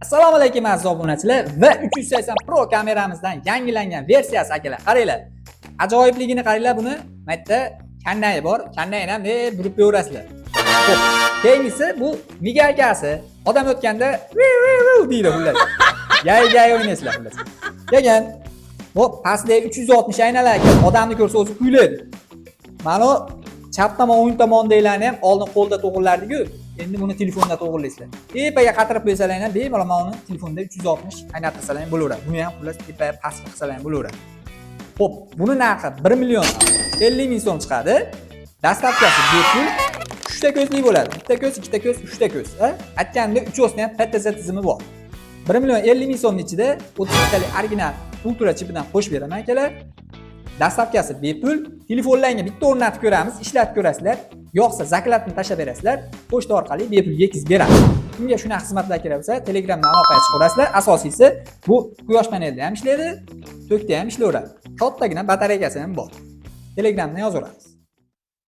Assalomu alaykum, aziz obunachilar! Va 380 Pro kameramizdan yangilangan versiyasi, akalar. Qaranglar. Ajoyibligini qaranglar buni. Mana yerda karnayi bor. Karnayini ham burib beraverasizlar. Xo'p, keyingisi bu мигалка si. Odam o'tganda "Viu, viu, viu" deydi xullas. Gay gay o'ynaysizlar xullas. Keyin bu pastdagi 360 aynalar ekan. Odamni ko'rsa, o'zi kuylaydi. Mana u chap tomon, o'ng tomondagilarni ham oldin qo'lda to'g'irlardik-ku. Endi buni telefonda to'g'irlaysizlar. Tepaga qatirib qo'ysalar ham, bemalol mana uni telefonda 360 aylantirsalar ham bo'laveradi. Buni ham xullas tepaga, pastga qilsalar ham bo'laveradi. Xo'p, buni narxi 1 million 50 ming so'm chiqadi. Доставка si bepul. 3 ta ko'zli bo'ladi. Bitta ko'z, ikkita ko'z, uchta ko'z. Aytganimdek, uchovsini ham PTZ tizimi bor. 1 million 50 ming so'mning ichida 32 talik original ultra chipidan qo'shib beraman, akalar. Доставка si bepul. Telefonlarga bitta o'rnatib ko'ramiz, ishlatib ko'rasizlar. Yoqsa, заклад ni tashlab berasizlar. Pochta orqali bepul yetkazib beramiz. Kimga shunaqa xizmatlar kerak bo'lsa, Telegramdan aloqaga chiqaverasizlar. Asosiysi, bu quyosh panelida ham ishlaydi, tokda ham ishlayveradi. Kattagina batareykasi ham bor. Telegramdan yozaveramiz.